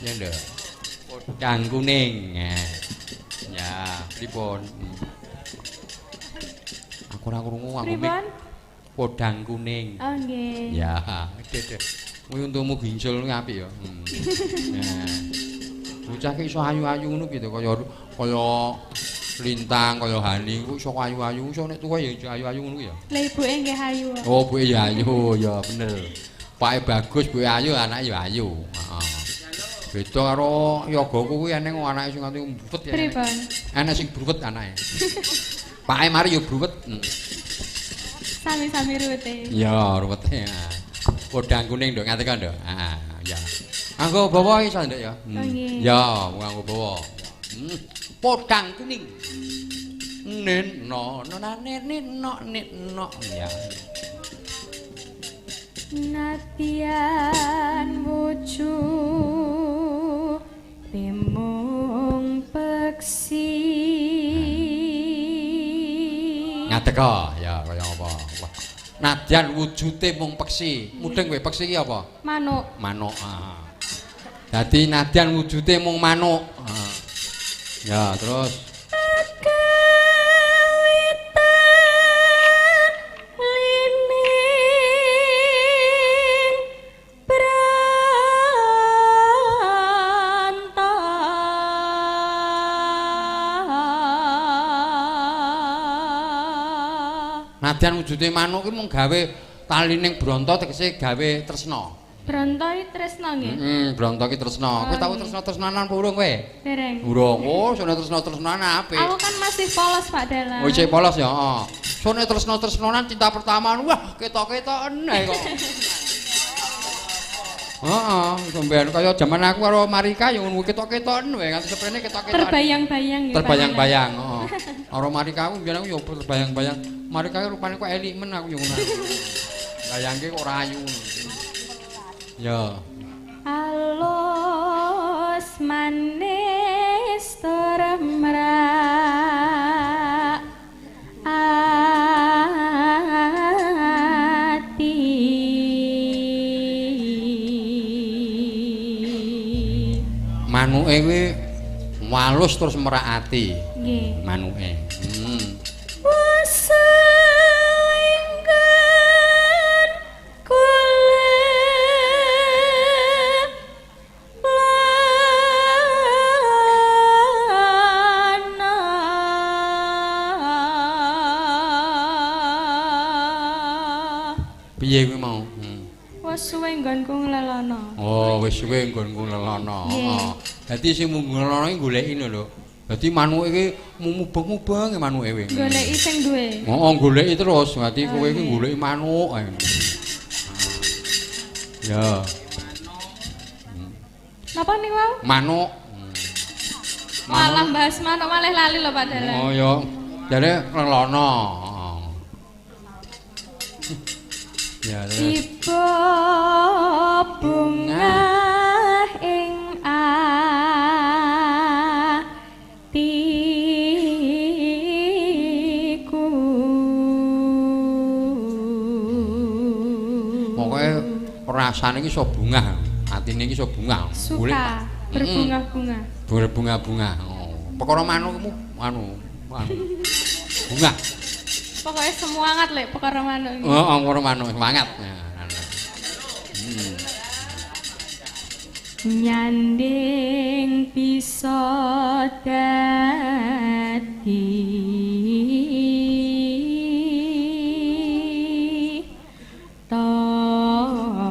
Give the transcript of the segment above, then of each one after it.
Ya, Nduk. Podang kuning. Ya, pripun? Aku ora krungu aku mik. Podang kuning. Oh, nggih. Ya, dede. Kuwi untumu ginjul kuwi apik ya. Nah. Bocah ki iso ayu-ayu ngono piye to kaya kaya lintang, kaya hani ku iso ayu-ayu, iso nek tuwa ya ayu-ayu ngono ya. Lah ibuke nggih ayu. Oh, ibuke ya ayu, ya bener. Pake bagus, ibuke ayu, anake ya ayu. Heeh. Beda karo yagaku kuwi eneng anake sing nganti bruwet ya. Pripun? Enek sing bruwet anake. Pake mari ya bruwet. Sami-sami ruwete. Ya, ruwete. Podang kuning nduk ngateka nduk. Heeh, ya. Anggo bawa iso nduk ya. Ya, nganggo bawa. Podang kuning. Nen no no na nen no nen no ya. Nadyan wujud mung peksi. Ngateka ya kaya apa. Nadyan wujude mung peksi. Mudeng kowe peksi iki apa? Manuk. Manuk. Dadi nadyan wujude mung manuk. Ya, terus lining branta. Nadyan wujude manuk ki mung gawe talining bronto tegese gawe tresna. Bronto iki tresna nggih? Heeh, bronto iki tresna. Kowe tau tresna-tresnanan apa urung kowe? Dereng. Urung. Oh, sone tresna-tresnanan apik. Aku kan masih polos, Pak Dalang. Oh, isih polos ya, heeh. Sone tresna-tresnanan cinta pertama, wah, ketok-ketoken ae kok. Heeh, sampean kaya jaman aku karo Marika ya ngono ketok-ketoken wae, nganti seprene ketok-ketoken. Terbayang-bayang ya. Terbayang-bayang, heeh. Karo Marika aku mbiyen aku ya terbayang-bayang. Marika rupane kok elik men aku ya ngono. Bayangke kok ora ayu. Ya. Alus manis tur mrak ati. Manuke kuwi walus terus merak ati. Nggih. Manuke. Piye kuwi mau? Wis suwe nggonku nglelono. Oh, wis suwe nggonku nglelono. Heeh. Dadi sing mung nglelono iki goleki lho. Dadi manuke iki mubeng-mubeng manuke kuwi. Goleki sing duwe. Heeh, goleki terus. Dadi kowe iki goleki manuk ae. Ya. Napa niku wau? Manuk. Malah bahas manuk malah lali lho Pak Dalang. Oh ya. Jare nglelono. Ya, tiba bunga ing atiku. Pokoke rasane iki iso bungah, atine iki iso bungah. Suka berbunga-bunga. Berbunga-bunga. Oh. Perkara manukmu anu, bunga. Pokoknya semangat lek perkara manuk iki. Heeh, perkara manuk semangat. Nyanding bisa dadi tombo.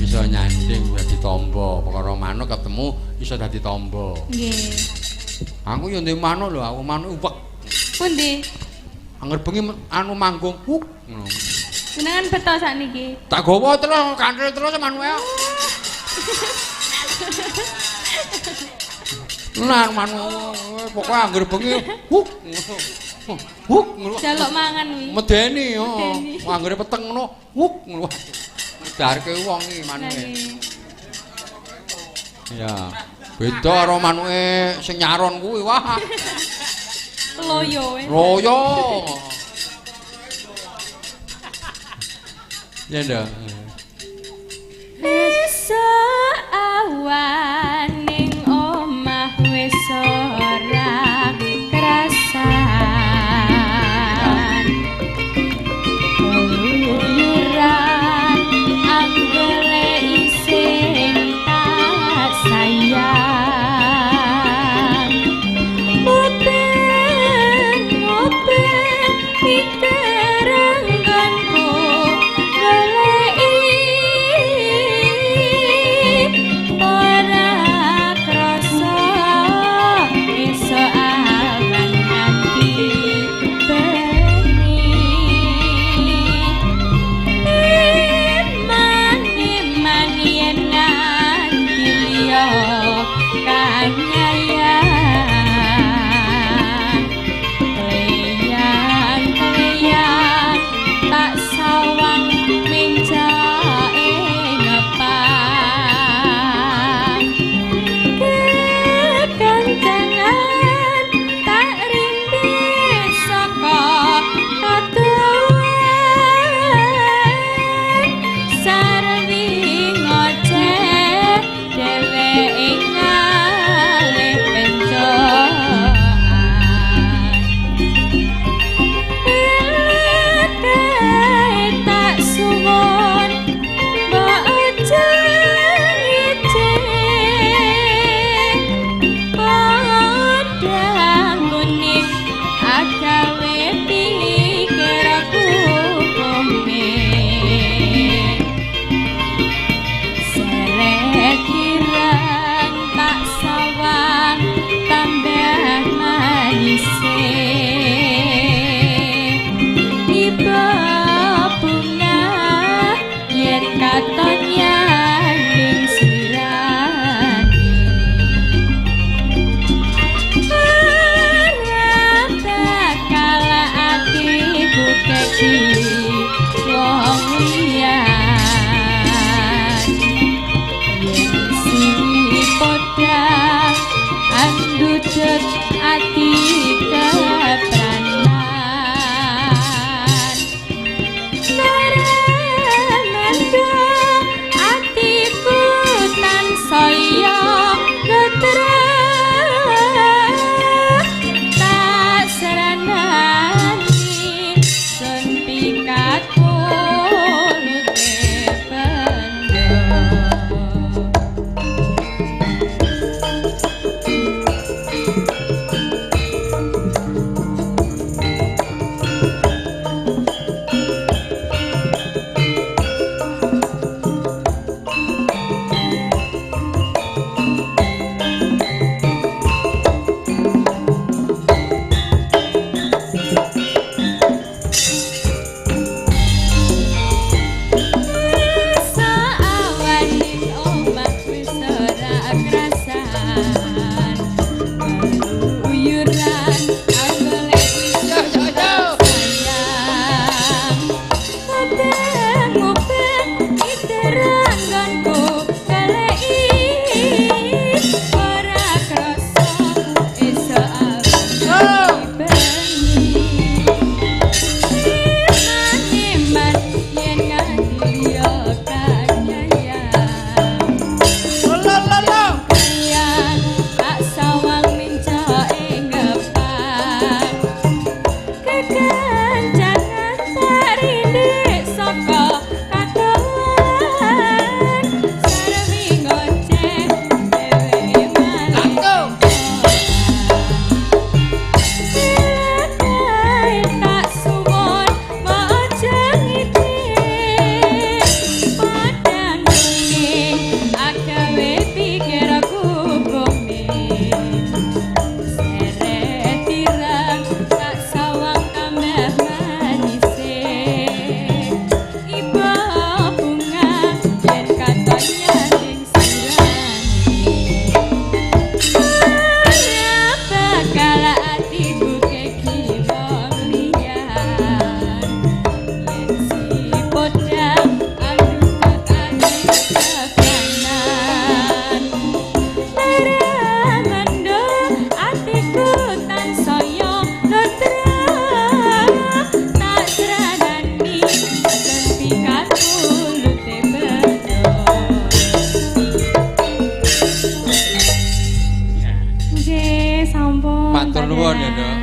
Bisa nyanding dadi tombo, perkara manuk ketemu iso dadi tombo. Nggih. Aku yo ndek manuk lho, aku manuk uwek. Pundi? Angger bengi anu manggung, huk ngono. Jenengan beto sakniki. Tak gawa terus kanthil terus manuke. Nah, manuk pokoke angger bengi huk ngono. Huk ngono. Jaluk mangan kuwi. Medeni, heeh. Anggere peteng ngono, huk ngono. Darke wong iki manuke. Ya. Beda karo manuke sing nyaron kuwi, wah. Loyo. Loyo. Ya nduk. Esuk awan ning omah wis ora krasan. Keluyuran anggole isih tak sayang. Mboten mikir anggonku goleki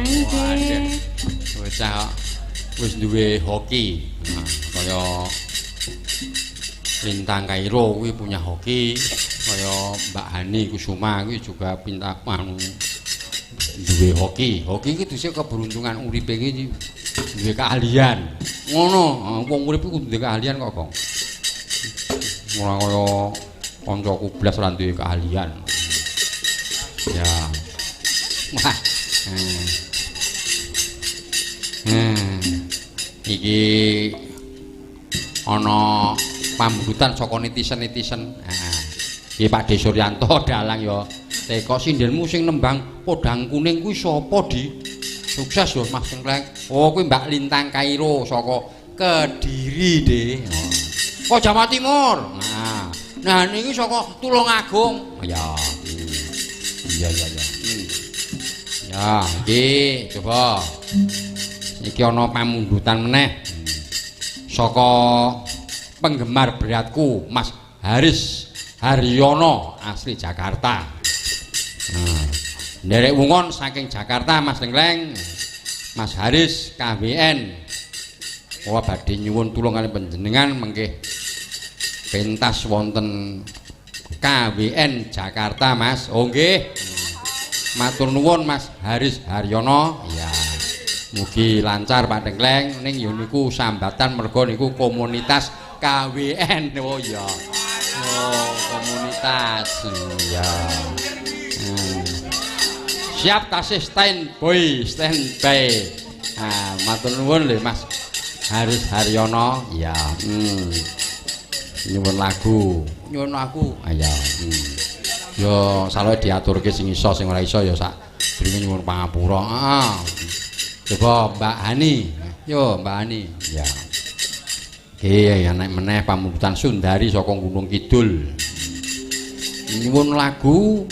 Nduk. Nggih. Bocah wis duwe hoki. Nah, kaya Lintang Kairo kuwi punya hoki, kaya Mbak Hani Kusuma kuwi juga pinta anu duwe hoki. Hoki iki dhisik keberuntungan uripe iki duwe keahlian. Ngono, wong urip iku kudu duwe keahlian kok, Gong. Ora kaya kancaku blas ora duwe keahlian. Ya. Wah. Iki ana pambutan saka netizen-netizen. Heeh. Iki Pak De Suryanto dalang ya. Teko sindenmu sing nembang podang kuning kuwi sapa, Di? Sukses lho Mas Tengkleng. Oh, kuwi Mbak Lintang Kairo saka Kediri, De. Oh. Kok Jawa Timur. Nah. Nah niki saka Tulungagung. Ya. Iya iya iya. Ya, iki coba. Iki ana pamundutan meneh. Saka penggemar beratku Mas Haris Haryono asli Jakarta. Nah, nderek wungon saking Jakarta Mas Tengkleng. Mas Haris KWN. Wah badhe nyuwun tulung kali panjenengan mengke pentas wonten KWN Jakarta Mas. Oh nggih. Matur nuwun Mas Haris Haryono. Iya. Mugi lancar Pak Tengkleng ning ya niku sambatan merga niku komunitas KWN. Oh iya. Oh, komunitas. Iya. Siap tasih stand boy, stand by. Ah, matur nuwun lho Mas Haris Haryono. Iya. Nyuwun lagu. Nyuwun lagu. Ah iya. Ya saloke diaturke sing iso sing ora iso ya sak durunge nyuwun pangapura. Heeh. Coba Mbak Hani. Yo Mbak Hani. Ya. Oke, ya nek meneh pamundutan Sundari saka Gunung Kidul. Nyuwun lagu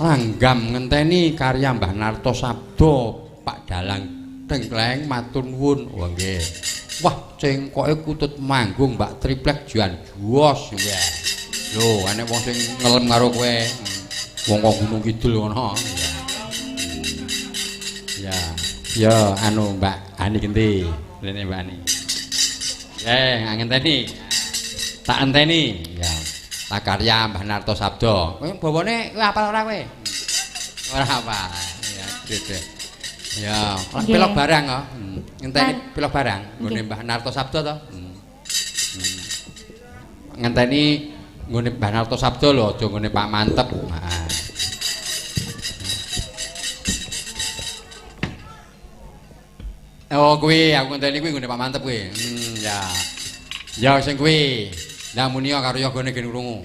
Langgam ngenteni karya Mbah Narto Sabdo Pak Dalang Tengkleng matur nuwun. Oh nggih. Wah, cengkoke kutut manggung Mbak Triplek jan juos. Ya. Lho, enek wong sing ngelem karo kowe. Wong kok Gunung Kidul ngono. Ya. Ya, anu Mbak Hani genti. Rene Mbak Hani. Ngenteni. Tak enteni. Ya. Tak karya Mbah Narto Sabdo. Kowe bawane kowe apal ora kowe? Ora apal. Ya, dede. Ya, pelok barang kok. Ngenteni pelok barang nggone Mbah Narto Sabdo to. Ngenteni nggone Mbah Narto Sabdo lho, aja nggone Pak Mantep. Heeh. Oh kuwi aku ngenteni kuwi nggone Pak Mantep kuwi. Ya. Ya sing kuwi. Lah muni karo yogane gen krungu.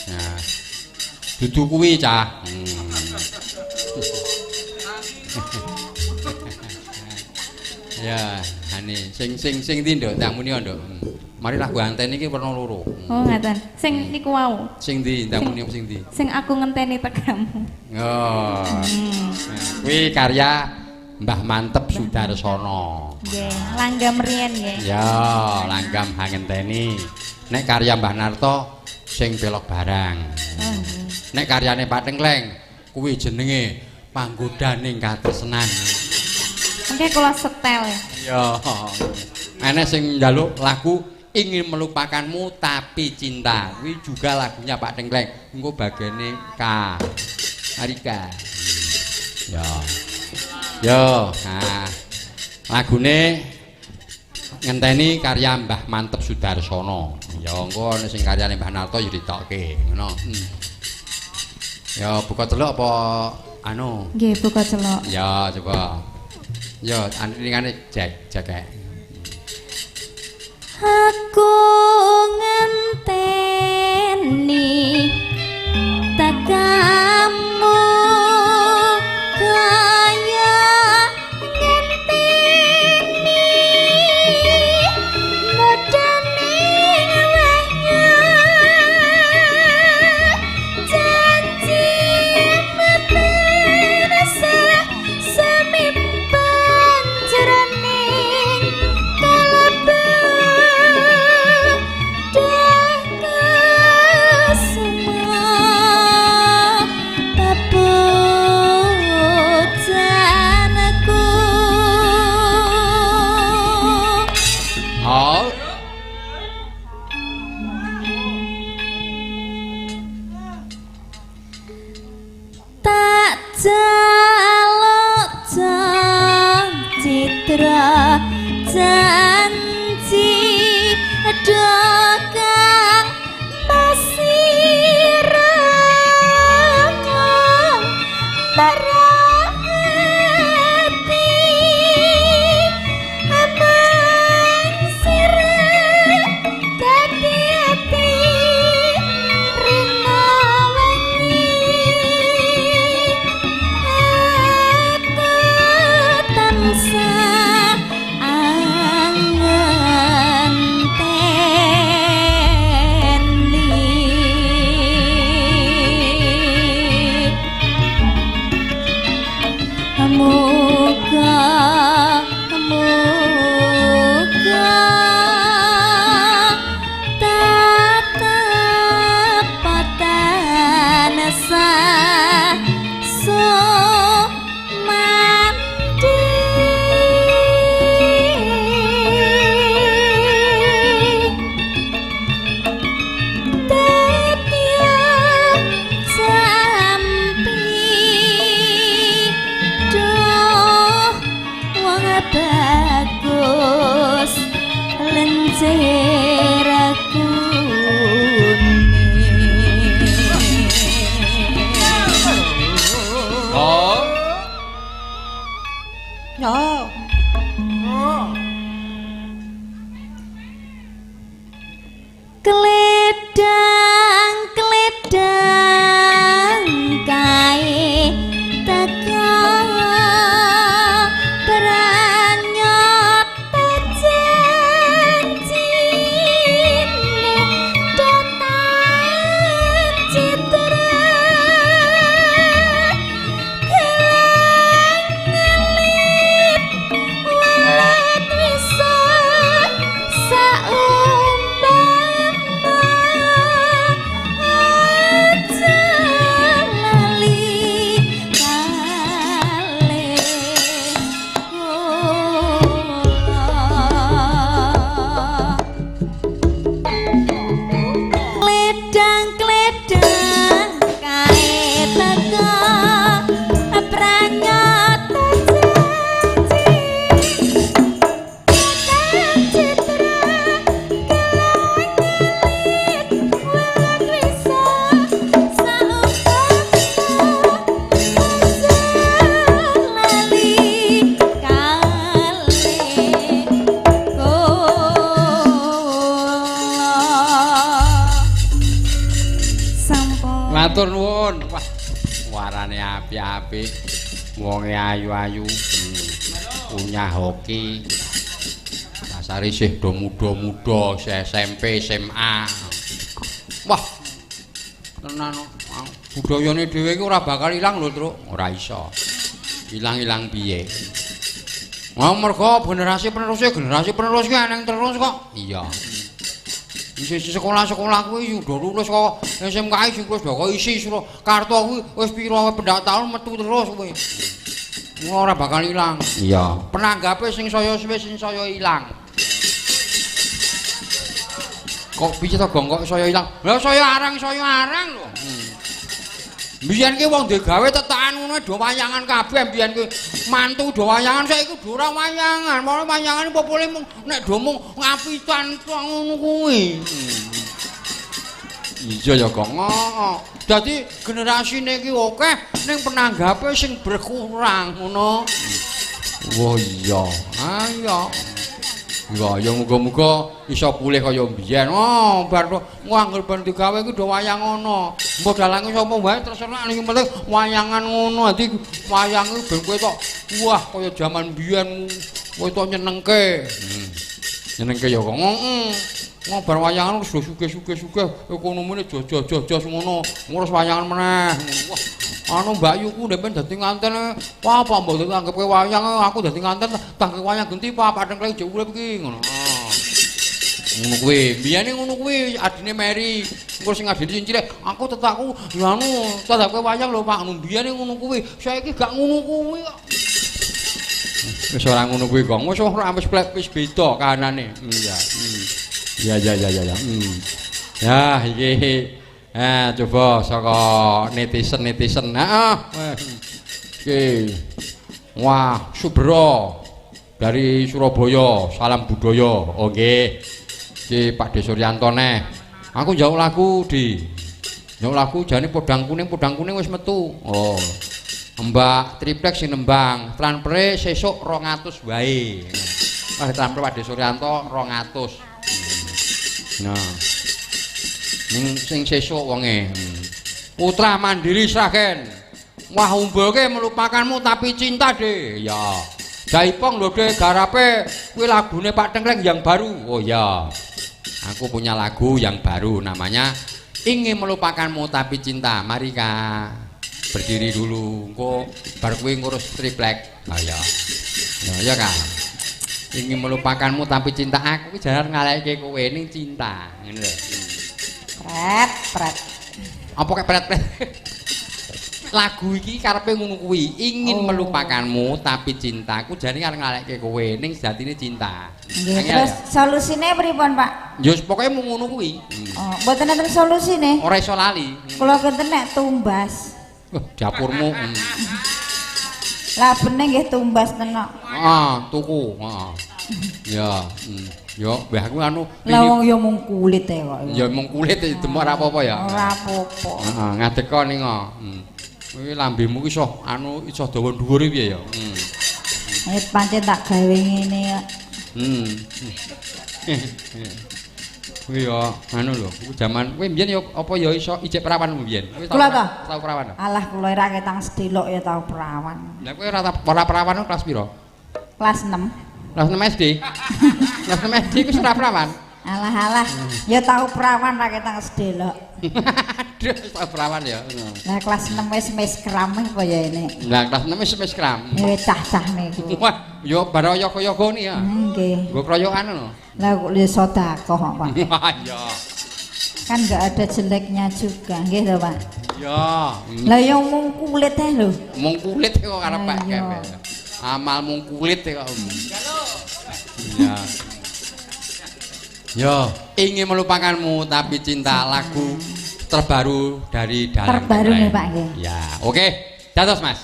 Ya. Dudu kuwi cah. Ya, ane sing sing sing ndi nduk? Ndang muni nduk. Mari lagu anteni iki werna loro. Oh ngaten. Sing niku wau. Sing ndi? Ndang muni sing ndi? Sing aku ngenteni tekamu. Oh. Kuwi karya Mbah Mantep Sudarsono. Nggih, langgam riyen nggih. Ya, langgam hangenteni. Nek karya Mbah Narto sing belok barang. Oh nggih. Nek karyane Pak Tengkleng kuwi jenenge Panggodaning Katresnan. Mengke kula setel ya. Iya. Enek sing njaluk lagu Ingin Melupakanmu Tapi Cinta. Kuwi juga lagunya Pak Tengkleng. Engko bagene K. Arika. Ya. Yo, nah, lagune ngenteni karya Mbah Mantep Sudarsono. Ya engko ana sing karyane Mbah Narto ya ditokke, ngono. Ya buka celuk apa anu? Nggih, buka celuk. Ya, coba. Ya, aningane jek, jekek. Aku ngenteni tekamu kaya ngenteni modane wenya janji materasa semimpan jroning kalbu dah kesema. citra janji kang masih Kledang-kledang kae teka pranyata janjine datan citra kelang ngelip welat wisa saumpama aja lali kalih kula. Kledang-kledang kae teka pranyata janji datan citra kelang ngelit welat wisa saumpama aja lali kalih kula. Sampun. Matur nuwun. Wah, warane apik-apik. Wonge ayu-ayu. Punya hoki. Dasare isih do muda-muda, isih SMP, SMA. Wah. Tenan budayane dhewe iki ora bakal ilang lho, Truk. Ora iso. Ilang-ilang piye? Wah, mergo generasi penerus ki eneng terus kok. Iya. Isih sekolah-sekolah kuwi udah lulus kok SMKI sing wis kok isi kartu kuwi wis pira pendak taun metu terus kuwi. Ora bakal ilang. Iya. Penanggape sing saya suwe sing saya ilang. Kok piye to Gong kok saya ilang? Lah saya arang lho. Mbiyen ki wong digawe tetakan ngono do wayangan kabeh mbiyen ki mantu do wayangan saiki do ora wayangan. Malah wayangan popole mung nek do mung ngapitan tok ngono kuwi. Iya ya Gong. Heeh. Dadi generasine ki akeh ning penanggape sing berkurang ngono. Wah iya. Ayo. Ya ya muga-muga iso pulih kaya mbiyen. Oh, bar ngangger ben digawe iki do wayang ngono. Mbok dalange sapa wae terserah ning penting wayangan ngono. Dadi wayang iki ben kowe tok wah kaya jaman mbiyen kowe tok nyenengke. Nyenengke ya kok. Heeh. Bar wayangan wis sugih-sugih-sugih ekonomine jos-jos-jos ngono. Ngurus wayangan meneh. Wah, anu Mbak Yuku ndek ben dadi nganten. Wah, apa mbok anggapke wayang aku dadi nganten tangke wayang genti Pak padhang kleng jek urip iki ngono. Ngono kuwi. Biyene ngono kuwi adine Mary. Engko sing adine sing cilik, aku tetakku ya anu tandapke wayang lho Pak. Ngono biyene ngono kuwi. Saiki gak ngono kuwi kok. Wis ora ngono kuwi kok. Wis ora wis wis beda kahanane. Iya. Ya ya ya ya ya. Ya iki. Nah, coba saka netizen-netizen. Heeh. Iki. Wah, Subro. Dari Surabaya, salam budaya. Oh nggih. Iki Pak De Suryanto neh. Aku njaluk lagu di. Njaluk lagu jane podang kuning wis metu. Oh. Mbak Triplek sing nembang, transfere sesuk 200 wae. Wah, transfer Pak De Suryanto 200. Nah. Ning sing sesuk wonge. Putra Mandiri Sragen. Wah, umbulke melupakanmu tapi cinta deh. Ya. Jaipong lho de garape kuwi lagune Pak Tengkleng yang baru. Oh ya. Aku punya lagu yang baru namanya Ingin Melupakanmu Tapi Cinta. Mari Kak. Berdiri dulu. Engko bar kuwi ngurus triplek. Ah ya. Ya ya Kak. Ingin melupakanmu tapi cinta, aku ki jaran ngalehke kowe ning cinta. Ngene lho. Pret, pret. Apa kek pret-pret? Lagu iki karepe ngono kuwi, ingin melupakanmu tapi cintaku jane arep ngalehke kowe ning sejatine cinta. Nggih, terus solusine pripun, Pak? Ya pokoke mung ngono kuwi. Oh, mboten enten solusine. Ora iso lali. Kula kenten nek tumbas. Wah, dapurmu. Lah bene nggih tumbas tenok. Heeh, tuku, heeh. Ya, yo, mbah aku anu. Lah wong ya mung kulit e kok. Ya mung kulit demok ora apa-apa ya. Ora apa-apa. Heeh, ngadeka ning. Kuwi lambemu ki iso anu iso dawa dhuwur piye ya? Pancen tak gawe ngene kok. Kuwi ya anu lho, kuwi jaman kowe mbiyen ya apa ya iso ijek perawan mbiyen? Kowe tau perawan? Alah kula ora ketang sedelok ya tau perawan. Lah kowe ora perawan kelas pira? Kelas 6. Kelas 6 SD. Kelas 6 SD ku ora perawan. Alah alah, ya tau perawan ra ketang sedelok. Aduh, tau perawan ya. Lah kelas 6 wis meskram kaya ini. Lah kelas 6 wis meskram. Ya cah-cah niku. Wah, ya bar yoga-yoga ni ya. Nggih. Nggo kroyokan ngono. Lah kok ya sedekah kok, Pak. Wah, iya. Kan enggak ada jeleknya juga, nggih to, Pak? Iya. Lah ya mung kulit ae lho. Mung kulit kok arep Pak. Amal mung kulit kok. Iya. Yo, ingin melupakanmu tapi cinta, lagu terbaru dari Dalang. Terbaru nih Pak nggih. Ya, oke. Dados Mas.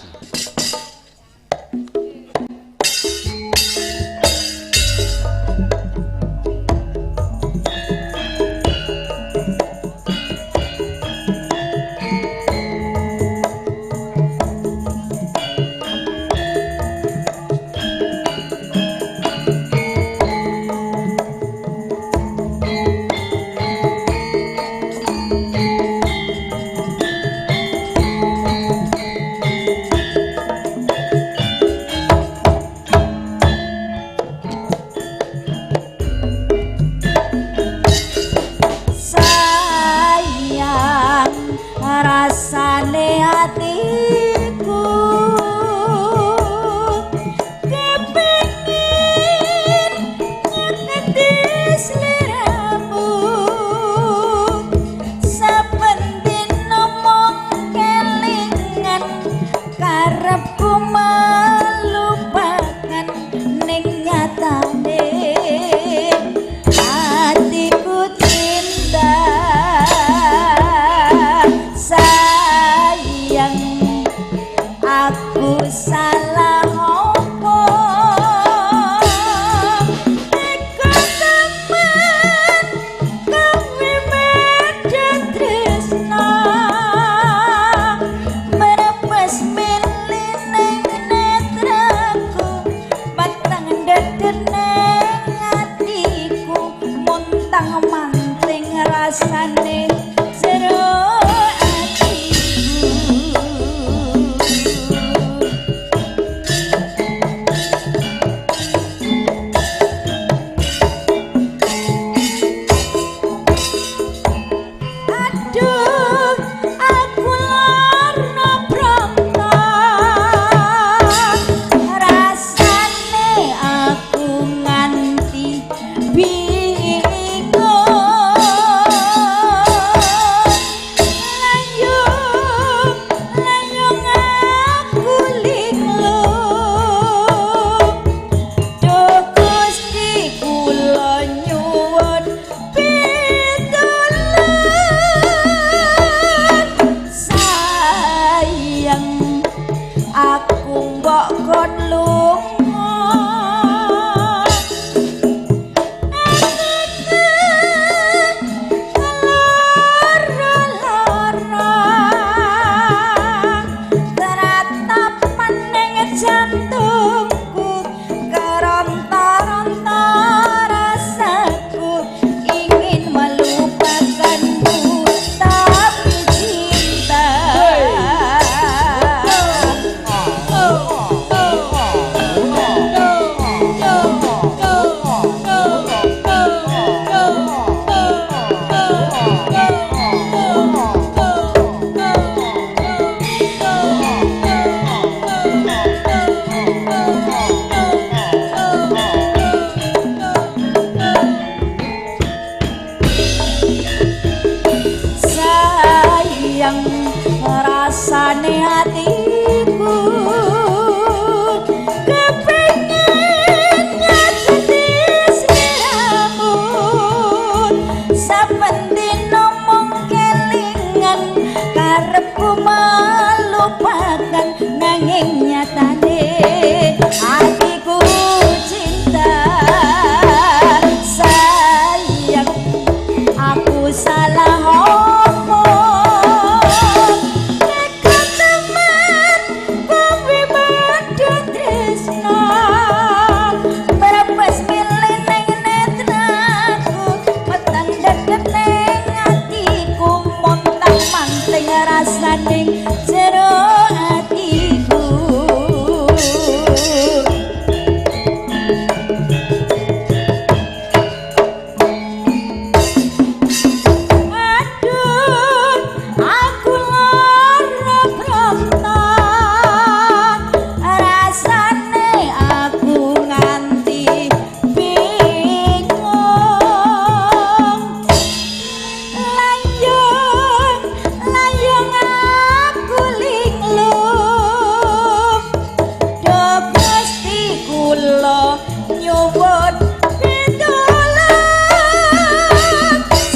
Nyuwun pitulung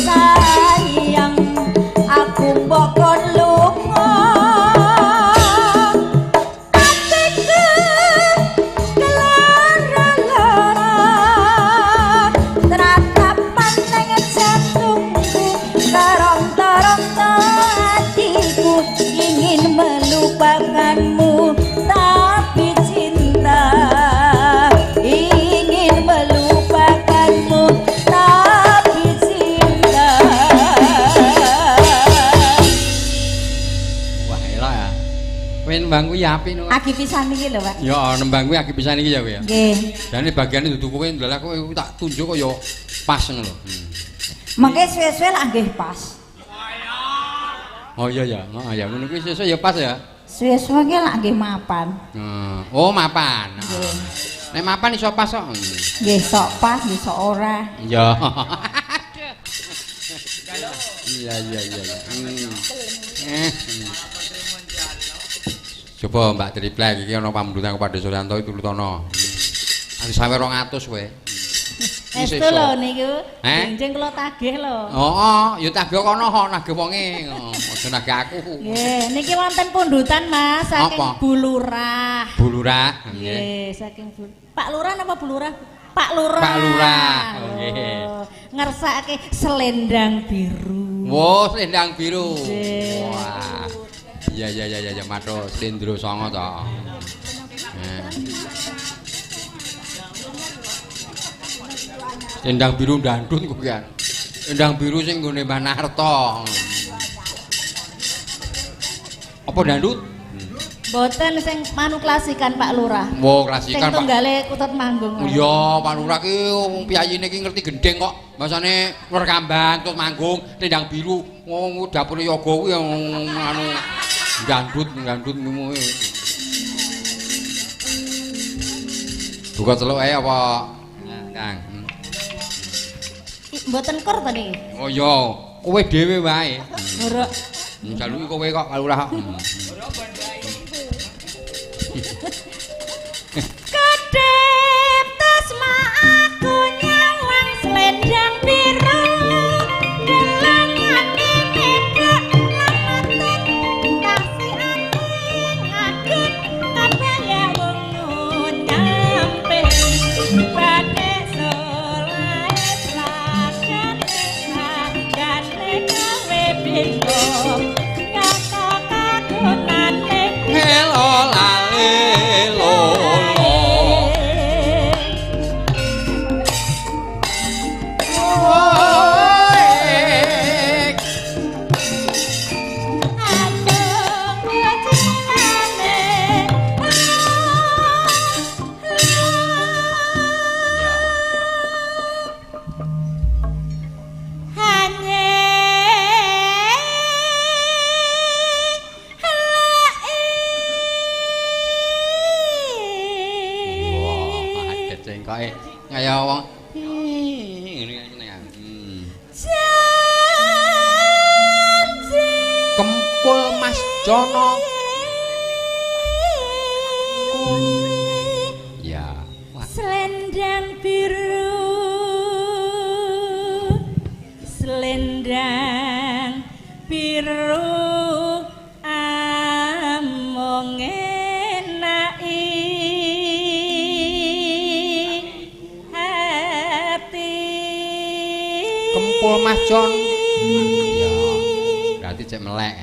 sayang aku mbok kon lunga atiku kelara-lara tratapan ning jantungku karonta-ronta hatiku ingin melupakanmu tapi cinta ingin melupakanmu tapi cinta. Wah, elok ya. Kowe nembang kuwi apik no. Agi pisan iki lho, Pak. Ya, nembang kuwi agi pisan iki ya kowe ya. Nggih. Jane bagiane dudu kowe ndalah kowe tak tunjuk kok ya pas ngono lho. Mengke suwe-suwe lak nggih pas. Oh iya ya, heeh ya ngono kuwi sesuk ya pas ya. Suwe-suwe ki lak nggih mapan. Oh, mapan. Nggih. Nek mapan iso pas kok. Nggih sok pas, nggih sok ora. Iya. Iya iya iya. Coba Mbak Triplek iki ana pamundhutan kepada Suryanto itu turutono. Aku sampe 200 kowe. Estu lho niku. Eh? Benjing kula tagih lho. Heeh, ya tagih kono nagih wonge. Aja nagih aku. Nggih, niki wonten pundutan Mas saking Apa? Bu Lurah. Bu Lurah, nggih. Nggih, saking Bu Pak Lurah napa Bu Lurah? Pak Lurah. Pak Lurah, oh, nggih. Oh, ngersakake selendang biru. Wo, selendang biru. Nggih. Wah. Iya iya iya iya matur Slendro Songo to. Selendang biru ndandut kuwi kan. Selendang biru sing nggone Mbah Narto. Apa dandut? Mboten sing manu klasikan Pak Lurah. Wo, Sing klasikan Pak. tunggale kutut manggung. Iya, Pak Lurah ki wong piyayine ki ngerti gendheng kok. Masane ular kambang terus manggung selendang biru. Wong dapure yoga kuwi anu ndandut ndandut ngono. Buka celuk ae apa? Kang. Mboten kor ta niki? Oh iya, kowe dhewe wae. Ora. Njaluki kowe kok Pak Lurah. Kedhep tasma aku nyawang selendang biru delengane medhok lan kasih ati ngadut kabeh wong nyampe badhe soleh lagane lagane kowe bingung kata kagunane Helo lale lolo. Wah, kaget cengkoke kaya wong ngene ngene. Kempul Mas Jono. Ya. Wah. Selendang biru, selendang biru among enaki hati. Kempul Mas Jon. Ya. Berarti cek melek.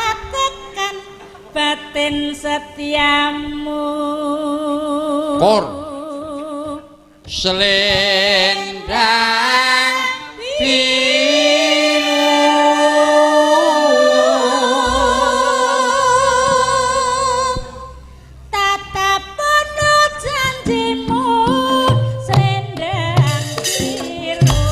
Naratakan batin setiamu. Kor. Selendang biru. Tatap penuh janjimu selendang biru.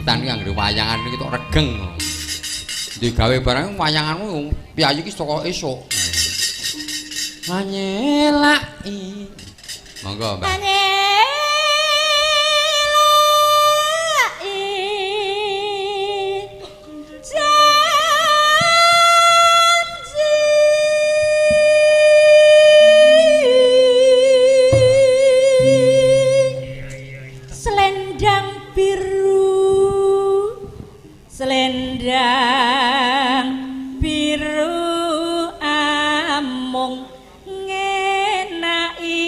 Pamundutan iki anggere wayangan iki tok regeng. Digawe barang wayanganmu piyayi iki saka esuk. Manyelaki. Monggo, Mbak. Manyelaki janji selendang biru, selendang biru amung ngenai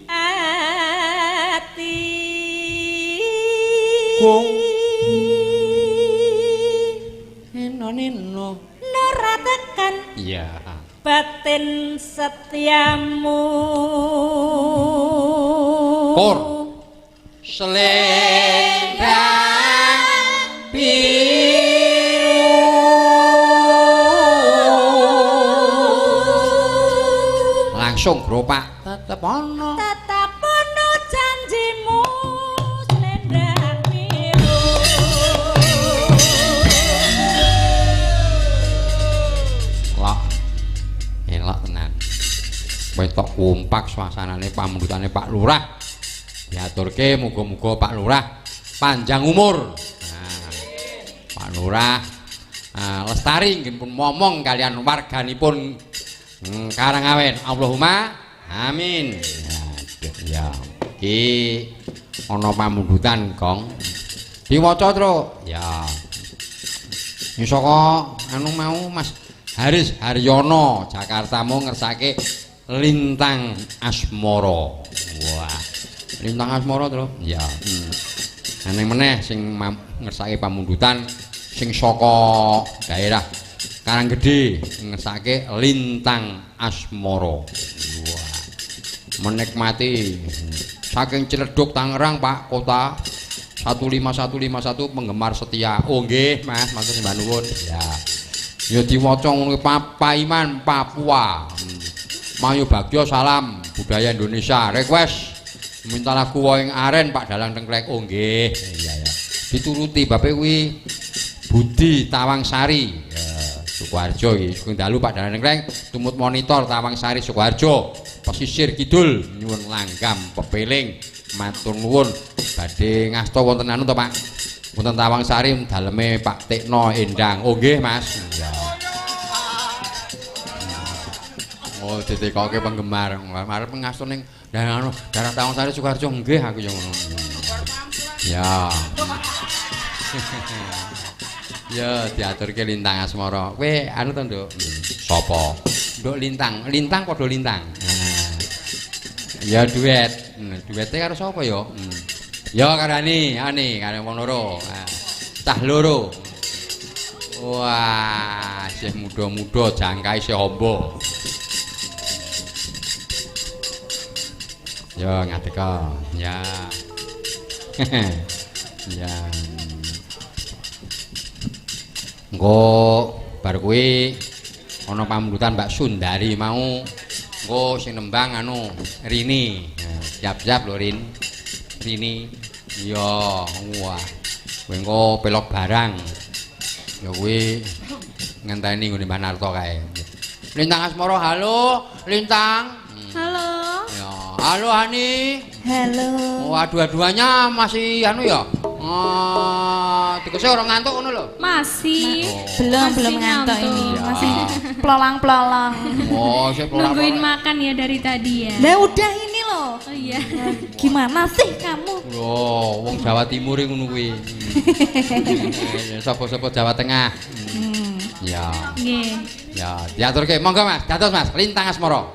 ati. Kung eno neno ora tekan iya batin setiamu. Kor selendang biru. Langsung gropak tetep ana, tetep ana janjimu selendang biru. Lok elok tenan. Wetok kompak suasanane pamundhutane Pak Lurah. Diaturke muga-muga Pak Lurah panjang umur. Nah, Pak Lurah lestari nggih pun momong kalian warganipun Karangawen. Allahumma amin. Aduh ya. Iki ana pamundhutan, Gong. Diwaca, Truk. Ya. Ini saka anu mau Mas Haris Haryono Jakarta mau ngersake Lintang Asmara. Wah. Lintang Asmara, Truk. Ya. Aneh meneh sing ngersake pamundutan sing saka daerah Karanggede ngersake Lintang Asmara. Wah. Menikmati saking Ciledug Tangerang, Pak, kota 15151 penggemar setia. Oh nggih, Mas, matur sembah nuwun. Ya. Ya diwaca ngono Papa Iman Papua. Mayu Bagyo salam budaya Indonesia. Request minta lagu Woing Aren Pak Dalang Tengklek. Oh nggih. Iya ya. Dituruti bape kuwi Budi Tawangsari. Ya, Sukoharjo iki. Sugeng dalu Pak Dalang Tengklek, tumut monitor Tawangsari Sukoharjo, pesisir kidul nyuwun langgam pepeling. Matur nuwun. Badhe ngasta wonten anu to Pak. Wonten Tawangsari daleme Pak Tikno Endang. Oh nggih Mas. Iya. Oh ditekoke penggemar. Arep ngasto ning daerah daerah Tawangsari Sukoharjo nggih aku ya ngono. Ya. Ya diaturke Lintang Asmara. Kowe anu to, Nduk? Sapa? Nduk Lintang. Lintang padha lintang. Nah. Ya duet. Duete karo sapa ya? Ya karo Ani, Ani karo wong loro. Cah loro. Wah, isih muda-muda jangkae isih amba. Ya ngadeka. Ya. Ya. Engko bar kuwi ana pamundutan Mbak Sundari mau. Engko sing nembang anu Rini. Siap-siap lho Rin. Rini. Iya, wah. Kowe engko pelok barang. Ya kuwi ngenteni nggone Mbah Narto kae. Lintang Asmara, halo Lintang. Halo. Ya, halo Hani. Halo. Wah, dua-duanya masih anu ya? Tegese ora ngantuk ngono lho. Masih. Oh. Belum ngantuk ini. Ya. Masih pelolang-pelolang. Oh, sik pelolang. Nungguin makan ya dari tadi ya. Lah udah ini loh. Oh iya. Gimana sih kamu? Loh, wong Jawa Timur ngono kuwi. Sapa-sapa Jawa Tengah. Ya. Nggih. Ya, diaturke. Monggo Mas, dados Mas, Lintang Asmara.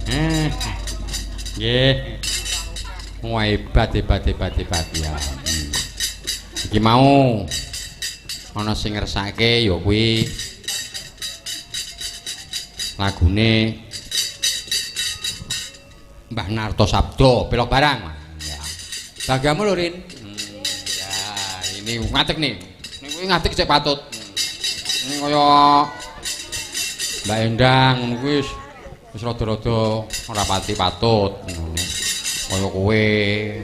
Nggih. Wah, hebat hebat hebat hebat ya. Iki mau ana sing ngersake ya kuwi lagune Mbah Narto Sabdo, pelok barang. Ya. Bagamu lho, Rin. Ya, ini ngadeg nih. Ini kuwi ngadeg sik patut. Ini kaya Mbak Endang ngono kuwi wis rada-rada ora pati patut ngono. Kaya kowe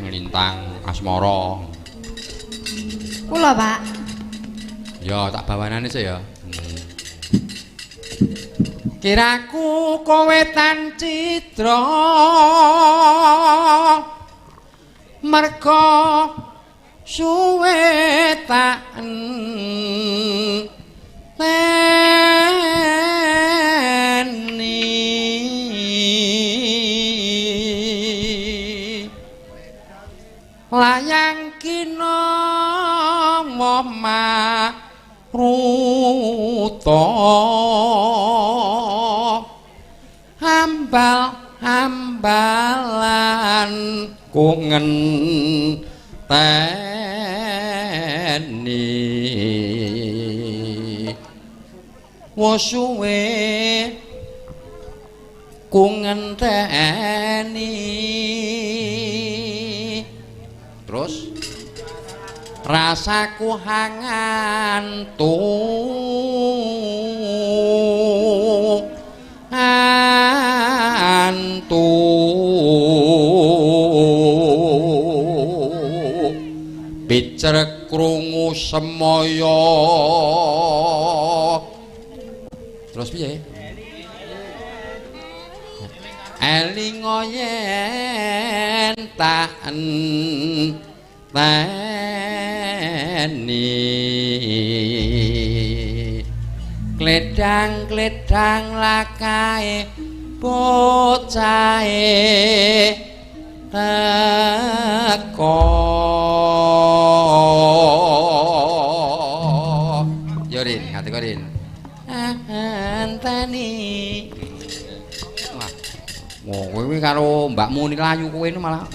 nglintang asmara. Kula, Pak. Ya, tak bawanane sik ya. Kiraku kowe tan cidra merga suwe tak enteni layang kina maruta ambal ambalan ku ngenteni wis suwe ku ngenteni. Terus rasaku hangantu antu picer krungu semaya. Terus piye? Elinga yen tak enteni kledang-kledang lakae bocahe teko. Yo Rin, ngateko Rin. Enteni. Wah. Kowe kuwi karo mbakmu nilayu kowe nu malah.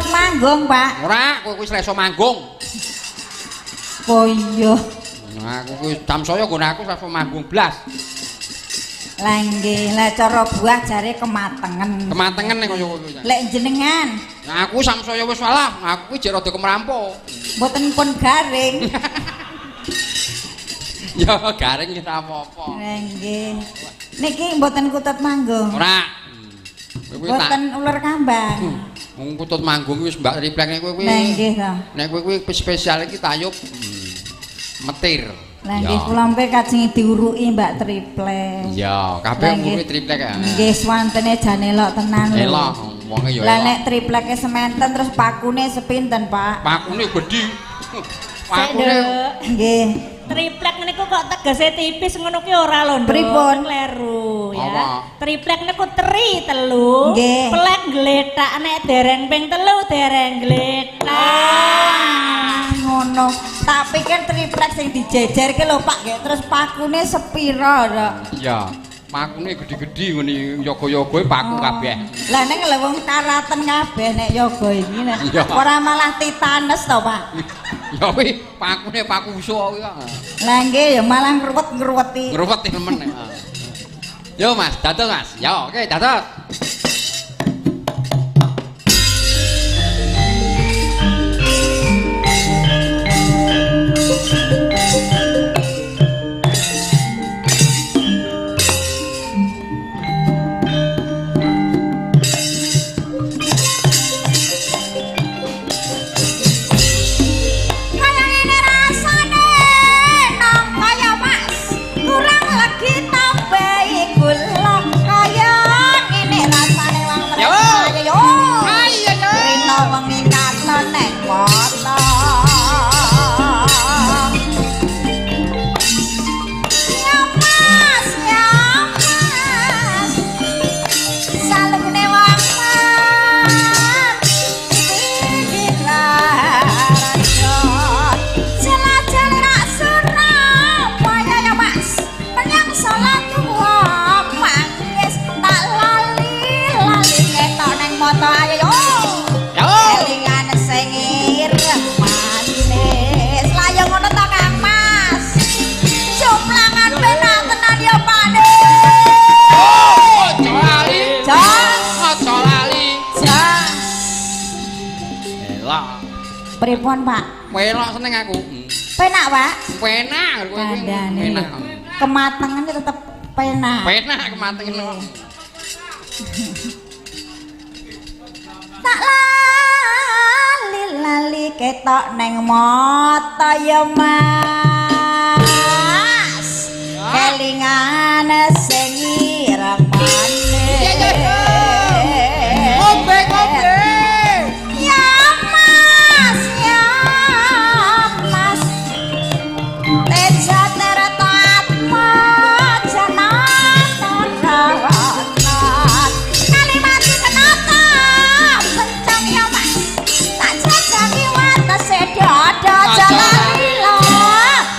Manggung, Pak. Ora, kowe kuwi iso manggung. Oh iya. Aku kuwi jam saya nggon aku ora iso manggung blas. Lah nggih, lah cara buah jare kematengen. Kematengen nek kaya kowe. Lek jenengan. Nah, aku samsaya wis salah, aku kuwi jek rada kemrampo. Mboten pun garing. Ya garing ya ora apa-apa. Lah nggih. Niki mboten kutut manggung. Ora. Mboten uler kambang. Wong kutut manggung wis Mbak Triplek nek kowe kuwi. Lah nggih to. Nek kowe kuwi spesial iki tayub metir. Lah nggih kula mpe kajeng diuruki Mbak Triplek. Iya, kabeh nguruki Triplek ya. Nggih, swantene jan elok tenan lho. Elok, wonge ya elok. Lah nek tripleke sementen terus pakune sepinten, Pak? Pakune gedhi. Pakune nggih. Triplek niku kok tegese tipis ngono ki ora lho, Nduk. Pripun? Kleru ya. Triplek niku tri telu, plek glethak nek dereng ping telu dereng glethak. Ngono. Tak pikir triplek sing dijejerke lho Pak, nggih terus pakune sepira lho. Iya, pakune gedhi-gedhi ngene yoga-yoga paku kabeh. Lah nek lho wong karaten kabeh nek yoga iki nek ora malah titanes to, Pak. Ya kuwi pakune paku usuk kuwi kok. Lah nggih ya malah ngruwet-ngruweti. Ngruwet nemen. Yo Mas, dados Mas. Yo, oke, dados. Pripun, Pak? Penak seneng aku. Penak, Pak? Penak kowe kuwi. Penak. Kematengan tetep penak. Penak kematengan. Tak lali lali ketok neng mata ya Mas. Kelingan sing ireng manis. Ngombe ngombe. Ya Mas, ya Mas. Teja terta atma janata rawana. Kalimati kenata bentang ya Mas. Tak jajaki watese dada jalalila.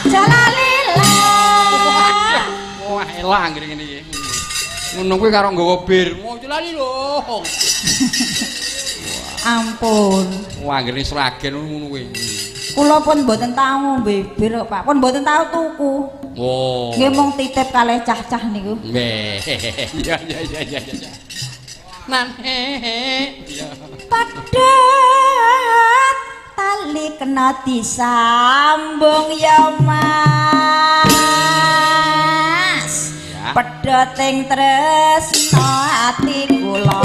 Jalalila. Wah, elah anggere ngene iki. Ngono kuwi karo nggawa bir. Wah, lali lho. Ampun. Wah, anggere Sragen ngono kuwi. Kula pun mboten tau ngombe bir kok, Pak. Pun mboten tau tuku. Oh. Nggih mung titip kalih cah-cah niku. Nggih. Iya iya iya iya iya. Nane. Iya. Pedhot tali kena disambung ya Mas. Pedhoting tresna ati kula.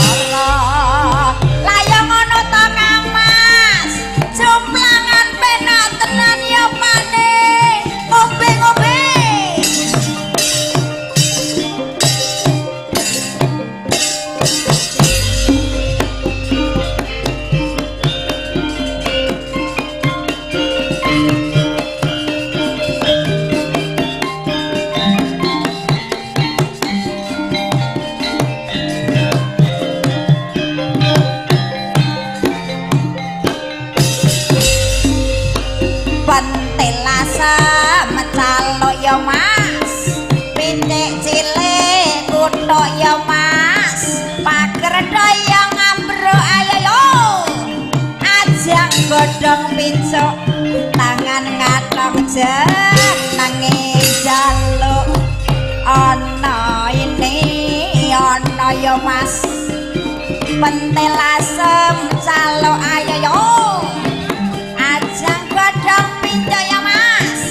Lah ya ngono to Kang Mas. Cumplangan penak tenan ya Pane. Ngombe-ngombe. Ya Mas, pitik cilik kuthuk ya Mas, pager daya ngambruk ayo yo. Ajang godhong picuk, tangan ngathok jenenge jaluk ana ini. Ana ya Mas. Pentil asem calok ayo yo. Ajang godhong pinco ya Mas.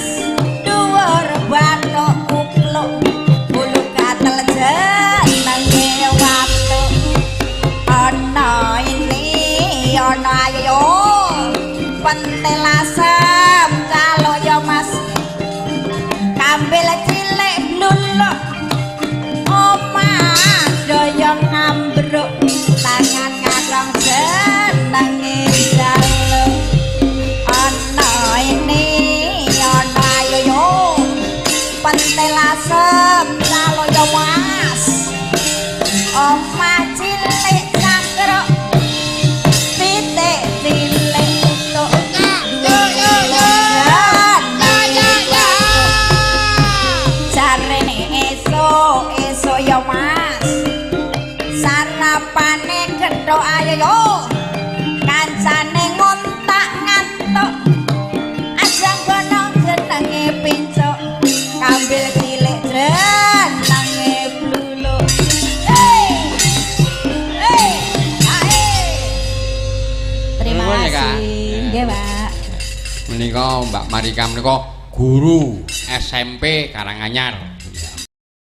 Dhuwur bathuk kupluk. Bulu gatel jenenge watuk. Ana ini ana ayo yo. Pentil asem calok ya Mas. Kambil cilik bluluk. Omah daya ngambruk. Tangan ngarong jenenge jaluk. Ana ini ana ayo yo. Pentil asem calok ya Mas. Omah cilik cangkruk. Pitik cilik utuk. Jarene esuk esuk ya Mas. Sarapane gethuk ayo yo. Kancane ngontak ngantuk. Ajang gono jenenge pincuk. Kambil cilik jenenge bluluk. Hey! Hey! Ae! Terima Nuwun ya, Kak. kasih. Nggih, Pak. Menika Mbak Marika menika guru SMP Karanganyar.